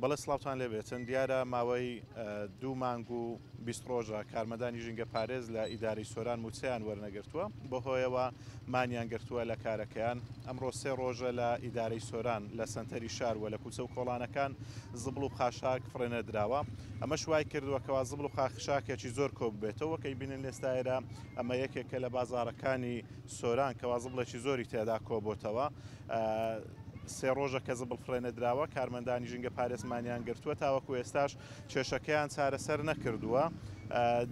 بەڵێ سڵاوتان لێبێتن دیارە ماوەی دوو مانگ و 20 ڕۆژە کارمەندانی ژینگە پارێز لە ئیدارەی سۆران مووچەیان وەرنەگرتووە، بەهۆیەوە مانیان گرتووە لە کارەکەیان. ئەمڕۆ سێ ڕۆژە لە ئیدارەی سۆران لە سەنتەری شار و لە کوچە و کۆڵانەکان زبڵ و خاشاک فڕێنەدراوە، ئەمەش وای کردووە کەوا زبڵ و خاشاکێکی زۆر کۆببێتەوە، وەک ئەیبینن ئێستا ئێرە ئەمە یەکێکە لە بازاڕەکانی سۆران کەوا زبڵێکی زۆری تێدا کۆبۆتەوە. سێ ڕۆژە کە زبڵ فڕێنەدراوە، کارمەندانی ژینگە پارێز مانیان گرتووە، تاوەکو ئێستاش کێشەکەیان چارەسەر نەکردووە.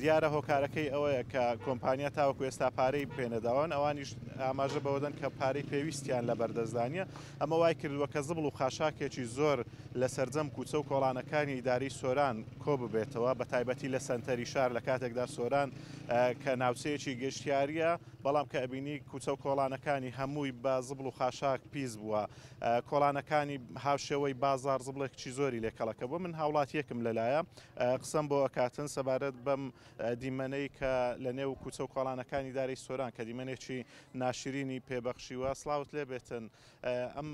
دیارە هۆکارەکەی ئەوەیە کە کۆمپانیا تاوەکو ئێستا پارەی پێنەداون، ئەوانیش ئاماژە بەوەدەن کە پارەی پێویستیان لە بەردەستدا نییە. ئەمە وای کردووە کە زبڵ و خاشاکێکی زۆر لە سەرجەم کوچە و کۆڵانەکانی ئیدارەی سۆران کۆببێتەوە، بە تایبەتی لە سەنتەری شار، لە کاتێکدا سۆران کە ناوچەیەکی گەشتیارییە، بەڵام کە ئەبینی کوچە و کۆڵانەکانی هەمووی بە زبڵ و خاشاک پیس بووە، کۆڵانەکانی هاوشێوەی بازاڕ زبڵێکی زۆری لێ کەڵەکە بووە. من هاوڵاتییەکم لەلایە قسەم بۆ ئەکاتن سەبارەت بەم دیمەنەی کە لە نێو کوچە و کۆڵانەکانی دارەی سۆران کە دیمەنێکی ناشرینی پێبەخشیوە. سڵاوت لێبێتن، ئەم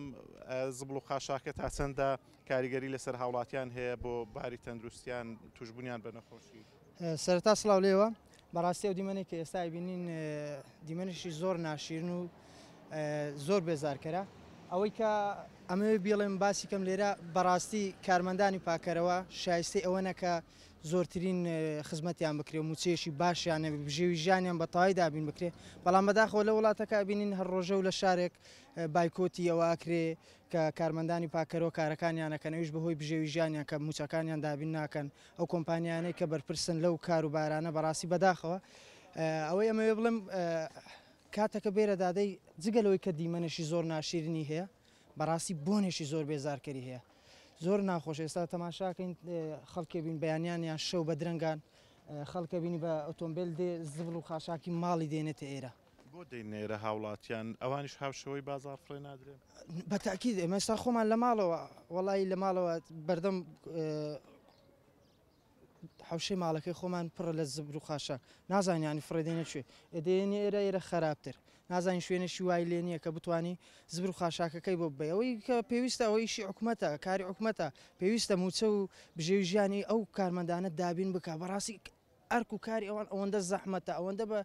زبڵ و خاشاکە تا چەندە کاریگەری لەسەر هاوڵاتیان هەیە بۆ باری تەندروستیان، توشبوونیان بە نەخۆشی؟ سەرەتا سڵاو لێوە. بەڕاستی ئەو دیمەنەی کە ئێستا ئەیبینین دیمەنێکی زۆر ناشیرن و زۆر بێزارکەرە. ئەوەی کە ئەمەوێ بیڵێم باسی کەم لێرە، بەڕاستی کارمەندانی پاکەرەوە شایستەی ئەوەنە کە زۆرترین خزمەتیان بکرێ و مووچەیەکی باشیان هەبێ، بژێوی ژیانیان بە تەواوی دابین بکرێ. بەڵام بەداخەوە لە وڵاتەکە ئەبینین هەر ڕۆژە و لە شارێک بایکۆتی ئەوە ئەکرێ کە کارمەندانی پاکەرەوە کارەکانیان ئەکەن، ئەویش بەهۆی بژێوی ژیانیان کە مووچەکانیان دابین ناکەن. ئەو کۆمپانیانەی کە بەرپرسن لەو کاروبارانە بەڕاستی بەداخەوە. ئەوەی ئەمەوێ بڵێم کاتەکە بێرە دادەی جگە لەوەی کە دیمەنێکی زۆر ناشیرنی هەیە، بەڕاستی بۆنێکی زۆر بێزارکەری هەیە، زۆر ناخۆش. ئێستا تەماشاکەین خەڵکێ بین بەیانیان یان شەو بە درەنگان خەڵکە بینی بە ئۆتۆمبیل دێ زبڵ و خاشاکی ماڵی دێنێتە ئێرە. بۆ دێنە ئێرە هاوڵاتیان ئەوانیش هاوشێوەی بازاڕ فڕێ نادرێن؟ بە تەئکید ئێمە ئێستا خۆمان لە ماڵەوە وەڵایی لە ماڵەوە بەردەم حەوشەی ماڵەکەی خۆمان پڕە لە زبر و خاشاک، نازانین یانی فڕێ دێنە کوێ، ئێ دێنە ئێرە، ئێرە خەراپتر، نازانین شوێنێکی وای لێ نییە کە بتانی زبر و خاشاکەکەی بۆ ببەی. ئەوەی کە پێویستە ئەوە ئیشی حکومەتە، کاری حکومەتە، پێویستە مووچە و بژێوی ژیانی ئەو کارمەندانە دابین بکا. بەڕاستی ئەرک و کاری ئەوان ئەوەندە زەحمەتە، ئەوەندە بە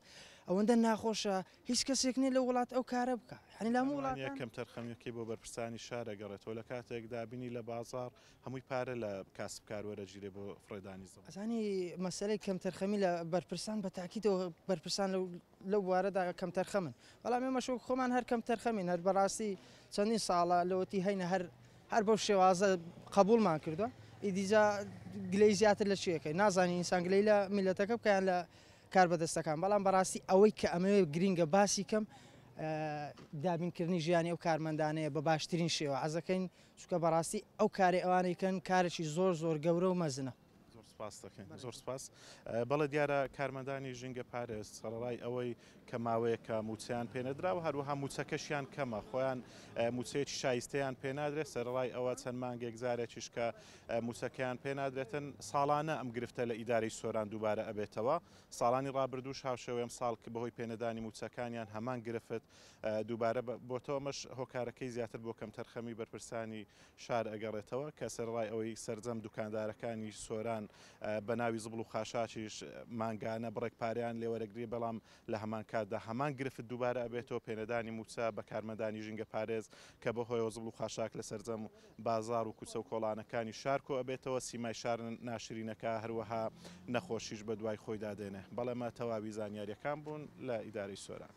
ئەوەندە ناخۆشە، هیچ کەسێک نییە لەو وڵات ئەو کارە بکا. یانی لە هەموو وڵاتان. کەمتەرخەمییەکەی بۆ بەرپرسانی شار ئەگەڕێتەوە، لە کاتێکدا بینی لە بازاڕ هەمووی پارە لە کاسبکار وەرەگیرێ بۆ فڕێدانی زبڵ. ئەزانی مەسەلەی کەمتەرخەمی لە بەرپرسان بە تاکیدەوە بەرپرسان لەو بوارەدا کەمتەرخەمن، بەڵام ئێمەش وەک خۆمان هەر کەمتەرخەمین، هەر بەڕاستی چەندین ساڵە لەوەتی هەینە هەر هەر بەو شێوازە قەبووڵمان کردووە، ئیدی جا گلەیی زیاتر لە چی ئەکەین؟ نازانین ئینسان گلەیی لە میللەتەکە بکا یان لە کاربەدەستەکان، بەڵام بەڕاستی ئەوەی کە ئەمەوێ گرینگە باسی کەم دابینکردنی ژیانی ئەو کارمەندانەیە بە باشترین شێوە عەزەکەین، چونکە بەڕاستی ئەو کارەی ئەوانەی کەن کارێکی زۆر زۆر گەورە و مەزنە. زۆر سپاس دەکەین. زۆر سپاس. بەڵێ دیارە کارمەندانی ژینگە پارێز سەڕەڕای ئەوەی کە ماوەیەکە مووچەیان پێنەدراوە، هەروەها مووچەکەشیان کەمە، خۆیان مووچەیەکی شایستەیان پێنادرێت، سەرەڕای ئەوە چەند مانگێک جارێکیش کە مووچەکەیان پێنادرێتن، ساڵانە ئەم گرفتە لە ئیدارەی سۆران دووبارە ئەبێتەوە، ساڵانی ڕابردووش هاوشێوەی ئەمساڵ بەهۆی پێنەدانی مووچەکانیان هەمان گرفت دووبارە بۆتەوە، ئەمەش هۆکارەکەی زیاتر بۆ کەمتەرخەمی بەرپرسانی شار ئەگەڕێتەوە کە سەرەڕای ئەوەی سەرجەم دوکاندارەکانی سۆران بە ناوی زبڵ و خاشاکیش مانگانە بڕێک پارەیان لێوەرەگرێ، بەڵام لە هەمان کاتدا هەمان گرفت دووبارە ئەبێتەوە، پێنەدانی مووچە بە کارمەندانی ژینگەپارێز کە بەهۆیەوە زبڵ و خاشاک لە سەرجەم بازاڕ و کوچە و کۆڵانەکانی شار کۆ ئەبێتەوە، سیمای شار ناشرینەکا، هەروەها نەخۆشیش بەدوای خۆیدا دێنێ. بەڵێ ئەمە تەواوی زانیارییەکان بوون لە ئیدارەی سۆران.